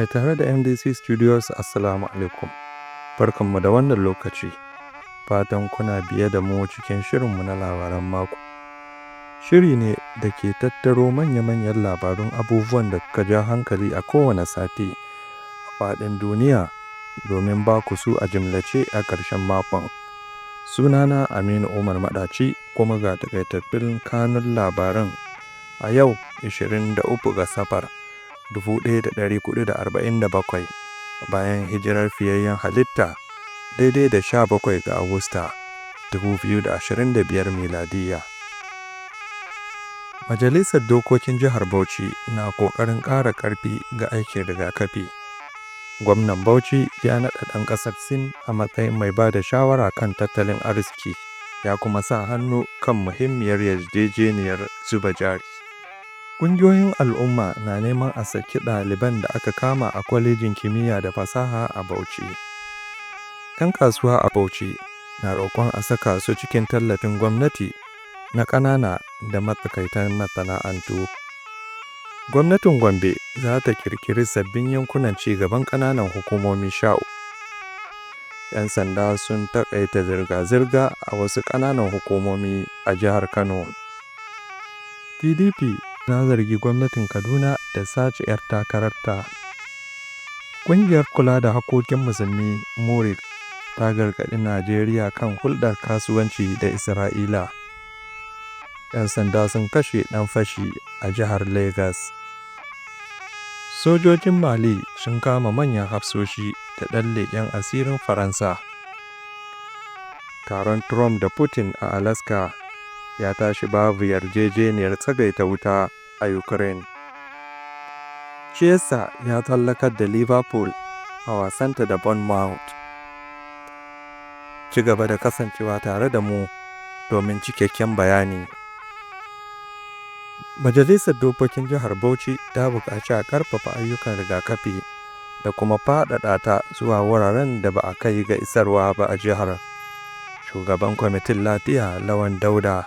Mai tare da MDC Studios, Assalamu alaikum. Barkanmu da wannan lokaci. Fatan kuna biye da mu cikin shirinmu na labaran mako. Shiri ne da ke tattaro manya-manyan labarun abubuwan da suka ja hankali a kowane sati a faɗin duniya domin ba ku su a jimlace a ƙarshen makon. Sunana Aminu Umar Maɗaci, kuma ga takaitattun kanun labaran a yau, 23 ga Safar 1447 bayan hijirar fiyayyen halitta, daidai da 17 ga Agusta 2025 miladiyya. Majalisar Dokokin Jihar Bauchi na ƙoƙarin ƙara ƙarfi ga aikin rigakafi. Gwamnan Bauchi ya naɗa ɗan ƙasar Sin a matsayin mai ba da shawara kan tattalin arziki, ya kuma sa hannu kan muhimmiyar yarjejeniyar zuba jari. Ƙungiyoyin al'umma na neman a saki ɗaliban da aka kama a Kwalejin Kimiyya da Fasaha a Bauchi. 'Yan kasuwa a Bauchi na roƙon a saka su cikin tallafin gwamnati na ƙanana da matsakaitan masana'antu. Gwamnatin Gombe za ta ƙirƙiri sabbin yankunan ci gaban ƙananan hukumomi 13. 'Yan sanda sun taƙaita zirga-zirga a wasu ƙananan hukumomi a jihar Kano. PDP ta zargi gwamnatin Kaduna da sace 'yar takararta. Ƙungiyar kula da hakkokin Musulmi MURIC ta gargaɗi Najeriya kan hulɗar kasuwanci da Isra'ila. 'Yan sanda sun kashe ɗan fashi a jihar Legas. Sojojin Mali sun kama manyan hafsoshi da ɗan leƙen asirin Faransa. Taron Trump da Putin a Alaska ya tashi babu yarjejeniyar tsagaita wuta a Ukraine. Chiesa ya tsallakar da Liverpool a wasanta da Bournemouth. Ci gaba da kasancewa tare da mu domin cikakken bayani. Majalisar Dokokin Jihar Bauchi ta buƙaci a ƙarfafa ayyukan rigakafi da kuma faɗaɗa ta zuwa wuraren da ba a kai ga isarwa ba a jihar. Shugaban Kwamitin Lafiya, Lawan Dauda,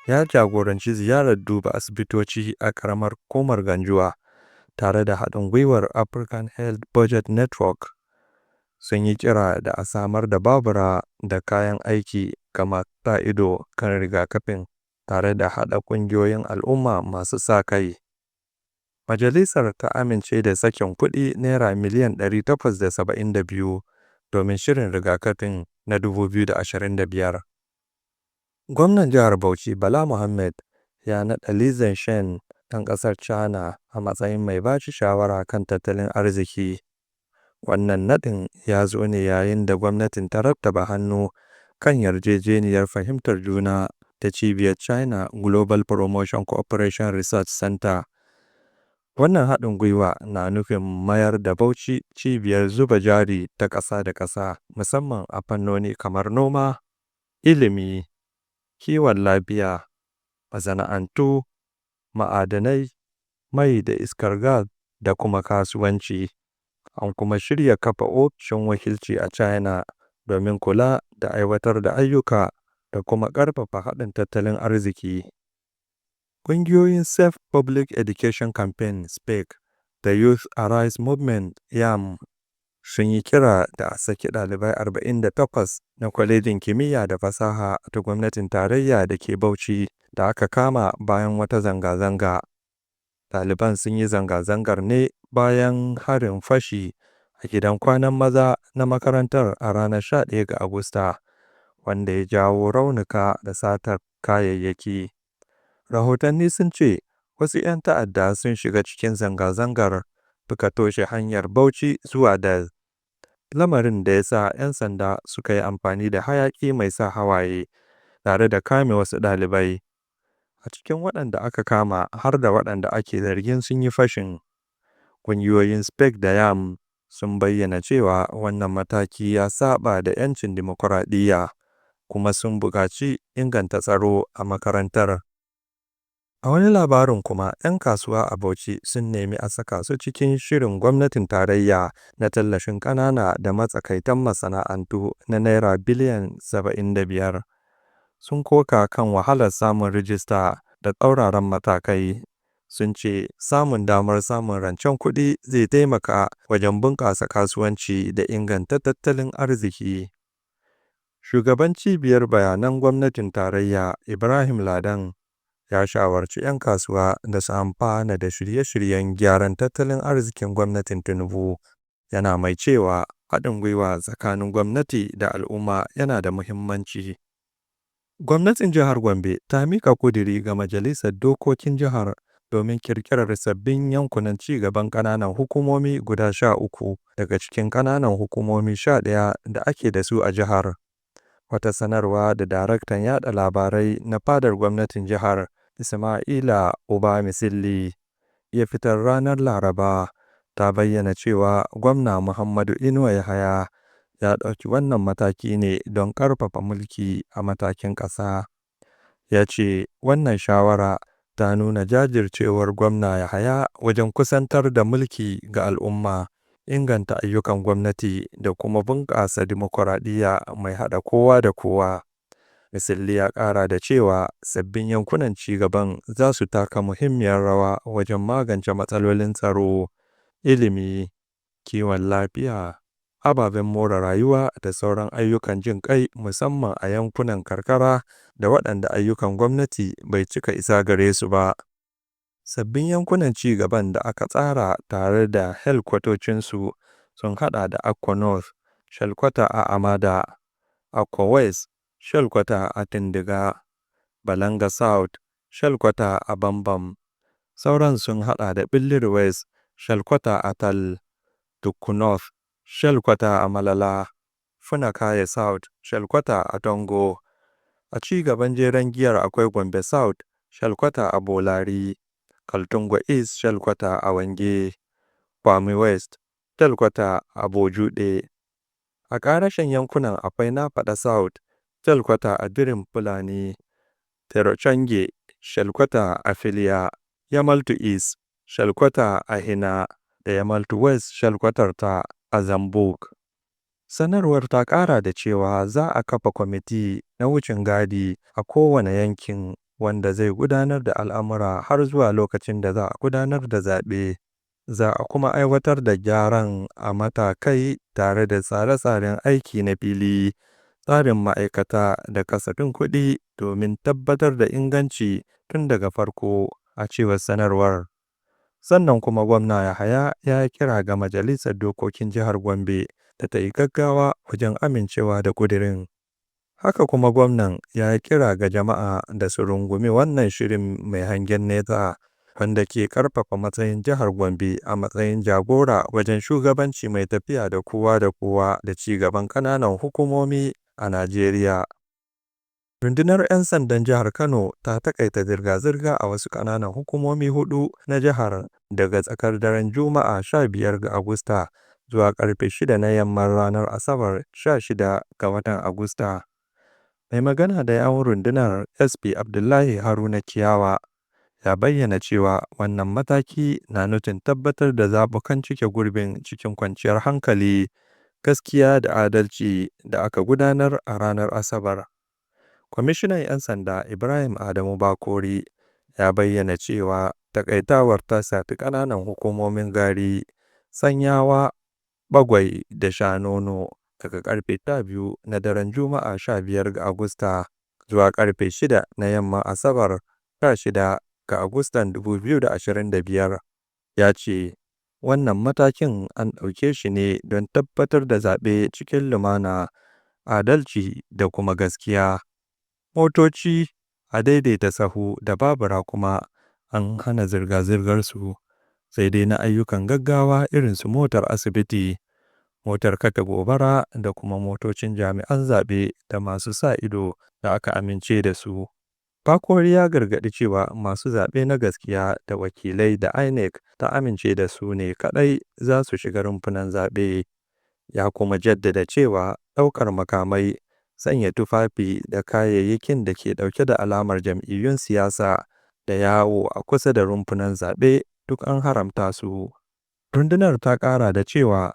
ya jagoranci ziyarar duba asibitoci a ƙaramar hukumar Ganjuwa tare da haɗin gwiwar African Health Budget Network. Sun yi kira da a samar da babura da kayan aiki ga masu sa ido kan rigakafin tare da haɗa ƙungiyoyin al'umma masu sa-kai. Majalisar ta amince da sakin kuɗi Naira miliyan 872 domin shirin rigakafin na 2025. Gwamnan Jihar Bauchi Bala Mohammed ya naɗa Li Zhenshen, ɗan ƙasar China, a matsayin mai ba shi shawara kan tattalin arziki. Wannan naɗin ya zo ne yayin da gwamnatin ta rattaba hannu kan yarjejeniyar fahimtar juna da cibiyar China Global Promotion Cooperation Research Center. Wannan haɗin gwiwa na nufin mayar da Bauchi cibiyar zuba jari ta ƙasa da ƙasa, musamman a fannoni kamar noma, ilimi, kiwon lafiya, masana'antu, ma'adanai, mai da iskar gas da kuma kasuwanci. An kuma shirya kafa ofishin wakilci a China domin kula da aiwatar da ayyuka da kuma ƙarfafa haɗin tattalin arziki. Ƙungiyoyin Safe Public Education Campaign (SPEC) da Youth Arise Movement (YAM) sun yi kira da a saki ɗalibai 48 na Kwalejin Kimiyya da Fasaha ta Gwamnatin Tarayya da ke Bauchi da aka kama bayan wata zanga-zanga. Ɗaliban sun yi zanga-zangar ne bayan harin fashi a gidan kwanan maza na makarantar a ranar 11 ga Agusta, wanda ya jawo raunuka da satar kayayyaki. Rahotanni sun ce wasu 'yan ta'adda sun shiga cikin zanga-zangar suka toshe hanyar Bauchi zuwa Dal, lamarin da ya sa 'yan sanda suka yi amfani da hayaƙi mai sa hawaye tare da kame wasu ɗalibai. A cikin waɗanda aka kama har da waɗanda ake zargin sun yi fashin. Ƙungiyoyin SPEC da YAM sun bayyana cewa wannan mataki ya saɓa da 'yancin dimokuraɗiyya, kuma sun buƙaci inganta tsaro a makarantar. A wani labarin kuma, 'yan kasuwa a Bauchi sun nemi a saka su cikin shirin gwamnatin tarayya na tallafin ƙanana da matsakaitan masana'antu na Naira biliyan 75. Sun koka kan wahalar samun rajista da tsauraran matakai. sun ce samun damar samun rancen kuɗi zai taimaka wajen bunƙasa kasuwanci da inganta tattalin arziki. Shugaban Cibiyar Bayanan Gwamnatin Tarayya, Ibrahim Ladan, ya shawarci 'yan kasuwa da su amfana da shirye-shiryen gyaran tattalin arzikin gwamnatin Tinubu, yana mai cewa haɗin gwiwa tsakanin gwamnati da al'umma yana da muhimmanci. Gwamnatin Jihar Gombe ta miƙa ƙuduri ga Majalisar Dokokin Jihar domin ƙirƙirar sabbin yankunan ci gaban ƙananan hukumomi guda 13 daga cikin ƙananan hukumomi 11 da ake da su a jihar. Wata sanarwa da Daraktan Yaɗa Labarai na Fadar Gwamnatin Jihar, Isma'ila Uba Misilli, ya fitar ranar Laraba, ta bayyana cewa Gwamna Muhammadu Inuwa Yahaya ya ɗauki wannan mataki ne don ƙarfafa mulki a matakin ƙasa. Ya ce wannan shawara ta nuna jajircewar Gwamna Yahaya wajen kusantar da mulki ga al'umma, inganta ayyukan gwamnati da kuma bunƙasa dimokuraɗiyya mai haɗa kowa da kowa. Misilli ya ƙara da cewa sabbin yankunan ci gaban za su taka muhimmiyar rawa wajen magance matsalolin tsaro, ilimi, kiwon lafiya, ababen more rayuwa da sauran ayyukan jin ƙai musamman a yankunan karkara da waɗanda ayyukan gwamnati bai cika isa gare su ba. Sabbin yankunan ci gaban da aka tsara tare da helkwatocinsu sun haɗa da Akko North, shelkwata a Amada, Akko West, shelkwata a Tindiga, Balanga South, shelkwata a Bambam. Sauran sun haɗa da Billiri West, shelkwata a Tal, Dukku North, shelkwata a Malala, Funakaye South, shelkwata a Toungo. A ci gaban jeren giyar akwai Gombe South, shelkwata a Bolari, Kaltungo East, shelkwata a Wange, Kwami West, shelkwata a Bojuɗe. A ƙarashen yankunan akwai Nafada South, shelkwata a Birin Fulani, Terochange, shelkwata a Filiya, Yamaltu East, shelkwata a Hina, da Yamaltu West shelkwatarta a Zambuk. Sanarwar ta ƙara da cewa za a kafa kwamiti na wucin gadi a kowane yankin wanda zai gudanar da al'amura har zuwa lokacin da za a gudanar da zaɓe. Za a kuma aiwatar da gyaran a matakai tare da tsare-tsaren aiki na fili, tsarin ma'aikata da kasafin kuɗi domin tabbatar da inganci tun daga farko, a cewar sanarwar. Sannan kuma Gwamna Yahaya ya yi kira ga Majalisar Dokokin Jihar Gombe da ta yi gaggawa wajen amincewa da ƙudirin. Haka kuma gwamnan ya yi kira ga jama'a da su rungumi wannan shirin mai hangen nesa wanda ke ƙarfafa matsayin jihar Gombe a matsayin jagora wajen shugabanci mai tafiya da kowa da kowa da ci gaban ƙananan hukumomi a Najeriya. Rundunar 'Yan Sandan Jihar Kano ta taƙaita zirga-zirga a wasu ƙananan hukumomi huɗu na jihar daga tsakar daren Juma'a 15 ga Agusta zuwa ƙarfe 6 na yamman ranar Asabar 16 ga watan Agusta. Mai magana da yawun rundunar, SP Abdullahi Haruna Kiyawa, ya bayyana cewa wannan mataki na nufin tabbatar da zaɓukan cike gurbin cikin kwanciyar hankali, gaskiya da adalci da aka gudanar a ranar Asabar. Kwamishinan 'Yan Sanda Ibrahim Adamu Bakori ya bayyana cewa taƙaitawar ta shafi ƙananan hukumomin Gari, Tsanyawa, Bagwai da Shanono daga ƙarfe 12 na daren Juma'a 15 ga Agusta zuwa ƙarfe 6 na yamman Asabar 16 ga Agustan 2025. Ya ce, Wannan matakin an ɗauke shi ne don tabbatar da zaɓe cikin lumana, adalci da kuma gaskiya. Motoci, adaidaita sahu da babura kuma an hana zirga-zirgarsu, sai dai na ayyukan gaggawa irin su motar asibiti, motar kashe gobara da kuma motocin jami'an zaɓe da masu sa ido da aka amince da su. Bakori ya gargaɗi cewa masu zaɓe na gaskiya da wakilai da INEC ta amince da su ne kaɗai za su shiga rumfunan zaɓe, ya kuma jaddada cewa ɗaukar makamai, sanya tufafi da kayayyakin da ke ɗauke da alamar jam'iyyun siyasa da yawo a kusa da rumfunan zaɓe duk an haramta su. Rundunar ta ƙara da cewa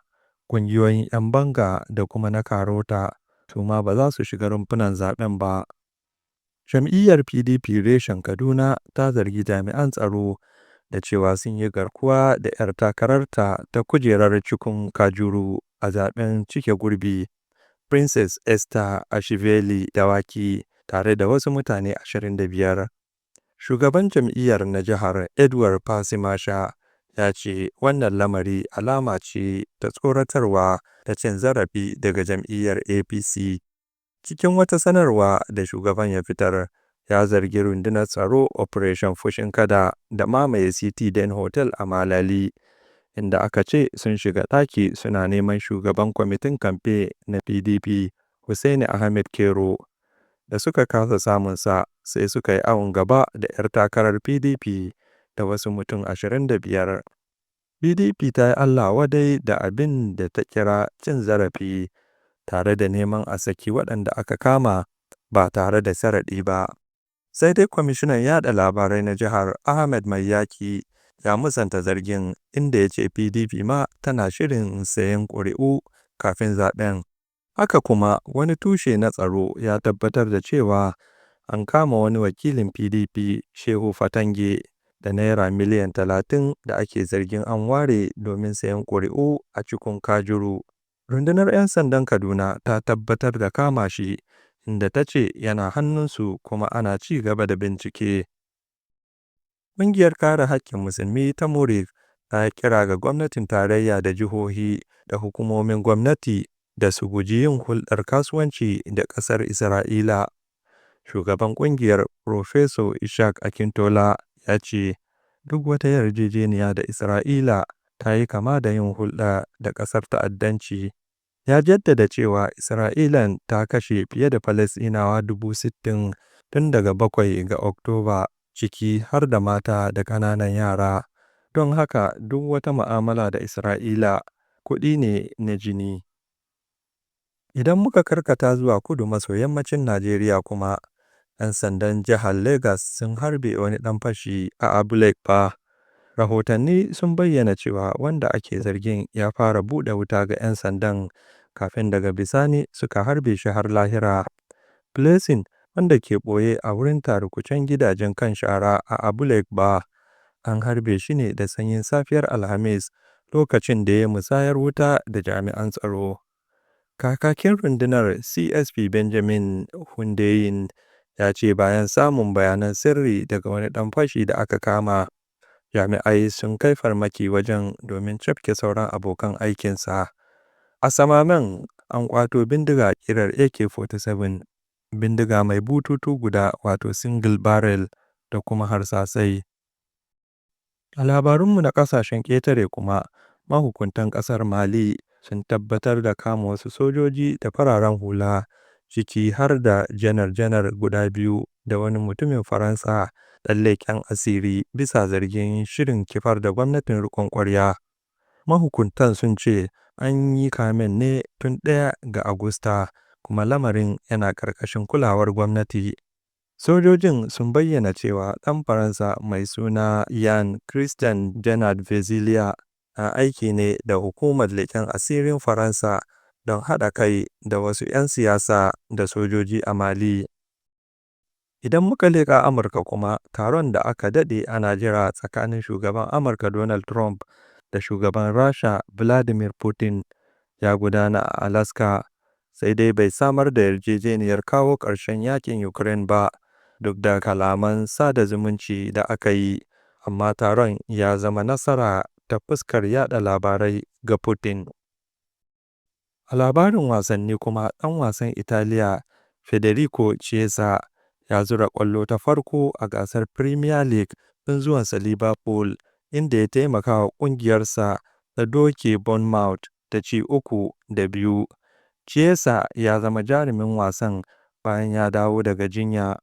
ƙungiyoyin 'yan banga da kuma na karota su ma ba za su shiga rumfunan zaɓen ba. Jam'iyyar PDP reshen Kaduna ta zargi jami'an tsaro da cewa sun yi garkuwa da 'yar takararta ta kujerar Chikun Kajuru a zaɓen cike gurbi, Princess Esther Ashiveli Dawaki, tare da wasu mutane 25. Shugaban jam'iyyar na jihar, Edward Pasimasha, ya ce wannan lamari alama ce ta tsoratarwa da cin zarafi daga jam'iyyar APC. Cikin wata sanarwa da shugaban ya fitar, ya zargi rundunar tsaro Operation Fushin Kada da mamaye City Den Hotel a Malali, inda aka ce sun shiga ɗaki suna neman shugaban kwamitin kamfe na PDP, Hussaini Ahmed Kero. Da suka kasa samunsa, sai suka yi awon gaba da 'yar takarar PDP da wasu mutum 25. PDP ta yi Allah-wadai da abin da ta kira cin zarafi, tare da neman a saki waɗanda aka kama ba tare da sharaɗi ba. Sai dai kwamishinan yaɗa labarai na jihar, Ahmed Maiyaki, ya musanta zargin, inda ya ce PDP ma tana shirin sayen ƙuri'u kafin zaɓen. Haka kuma, wani tushe na tsaro ya tabbatar da cewa an kama wani wakilin PDP, Shehu Fatange, da Naira miliyan 30 da ake zargin an ware domin sayen ƙuri'u a Chikun Kajuru. Rundunar 'Yan Sandan Kaduna ta tabbatar da kama shi, inda ta ce yana hannunsu kuma ana ci gaba da bincike. Ƙungiyar Kare Haƙƙin Musulmi ta MURIC ta yi kira ga gwamnatin tarayya da jihohi da hukumomin gwamnati da su guji yin hulɗar kasuwanci da ƙasar Isra'ila. Shugaban ƙungiyar, Profeso Ishaq Akintola, ya ce, Duk wata yarjejeniya da Isra'ila ta yi kama da yin hulɗa da ƙasar ta'addanci. Ya jaddada cewa Isra'ilan ta kashe fiye da Falasɗinawa 60,000 tun daga 7 ga Oktoba, ciki har da mata da ƙananan yara, don haka duk wata mu'amala da Isra'ila kuɗi ne na jini. Idan muka karkata zuwa kudu maso yammacin Najeriya kuma, 'yan sandan jihar Legas sun harbe wani ɗan fashi a Abule Egba. Rahotanni sun bayyana cewa wanda ake zargin ya fara buɗe wuta ga 'yan sandan kafin daga bisani suka harbe shi har lahira. Blessing, wanda ke ɓoye a wurin tarukucen gidajen kan shara a Abule Egba, an harbe shi ne da sanyin safiyar Alhamis lokacin da ya yi musayar wuta da jami'an tsaro. Kakakin rundunar, CSP Benjamin Hundeyin, ya ce bayan samun bayanan sirri daga wani ɗan fashi da aka kama, jami'ai sun kai farmaki wajen domin cafke sauran abokan aikinsa. A samamen, an ƙwato bindiga ƙirar AK-47, bindiga mai bututu guda wato single barrel da kuma harsasai. A labarunmu na ƙasashen ƙetare kuma, mahukuntan ƙasar Mali sun tabbatar da kama wasu sojoji da fararen hula, ciki har da janar-janar guda biyu da wani mutumin Faransa ɗan leƙen asiri, bisa zargin shirin kifar da gwamnatin riƙon ƙwarya. Mahukuntan sun ce an yi kamen ne tun 1 ga Agusta, kuma lamarin yana ƙarƙashin kulawar gwamnati. Sojojin sun bayyana cewa ɗan Faransa mai suna Yan Christian Denard Vezilier na aiki ne da Hukumar Leƙen Asirin Faransa don haɗa kai da wasu 'yan siyasa da sojoji a Mali. Idan muka leƙa Amurka kuma, taron da aka daɗe ana jira tsakanin Shugaban Amurka Donald Trump da Shugaban Rasha Vladimir Putin ya gudana a Alaska, sai dai bai samar da yarjejeniyar kawo ƙarshen yaƙin Ukraine ba, duk da kalaman sada zumunci da aka yi, amma taron ya zama nasara ta fuskar yaɗa labarai ga Putin. A labarin wasanni kuma, ɗan wasan Italiya Federico Chiesa ya zura ƙwallo ta farko a gasar Premier League tun zuwansa Liverpool, inda ya taimaka wa ƙungiyarsa ta doke Bournemouth da ci 3-2. Chiesa ya zama jarumin wasan bayan ya dawo daga jinya.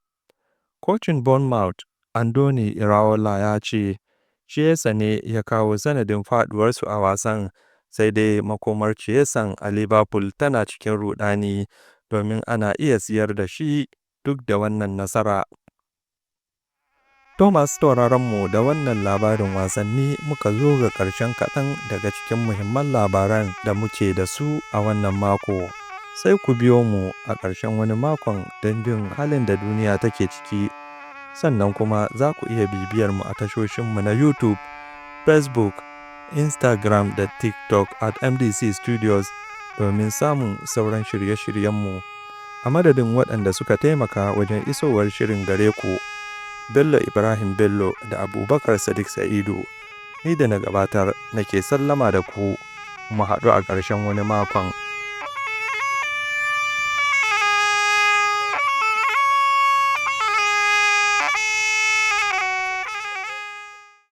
Kocin Bournemouth, Andoni Iraola ya ce Chiesa ne ya kawo sanadin faduwarsu a wasan, sai dai makomar Chiesan a Liverpool tana cikin ruɗani domin ana iya siyar da shi duk da wannan nasara. To masu sauraronmu, da wannan labarin wasanni muka zo ga ƙarshen kaɗan daga cikin muhimman labaran da muke da su a wannan mako. Sai ku biyo mu a ƙarshen wani makon don jin halin da duniya take ciki. Sannan kuma za ku iya bibiyar mu a tashoshinmu na YouTube, Facebook, Instagram da TikTok at MDC Studios domin samun sauran shirye-shiryenmu. A madadin waɗanda suka taimaka wajen isowar shirin gare ku, Bello Ibrahim Bello da Abubakar Sadiq Sa'idu, ni da na gabatar nake sallama da ku, mu haɗu a ƙarshen wani makon.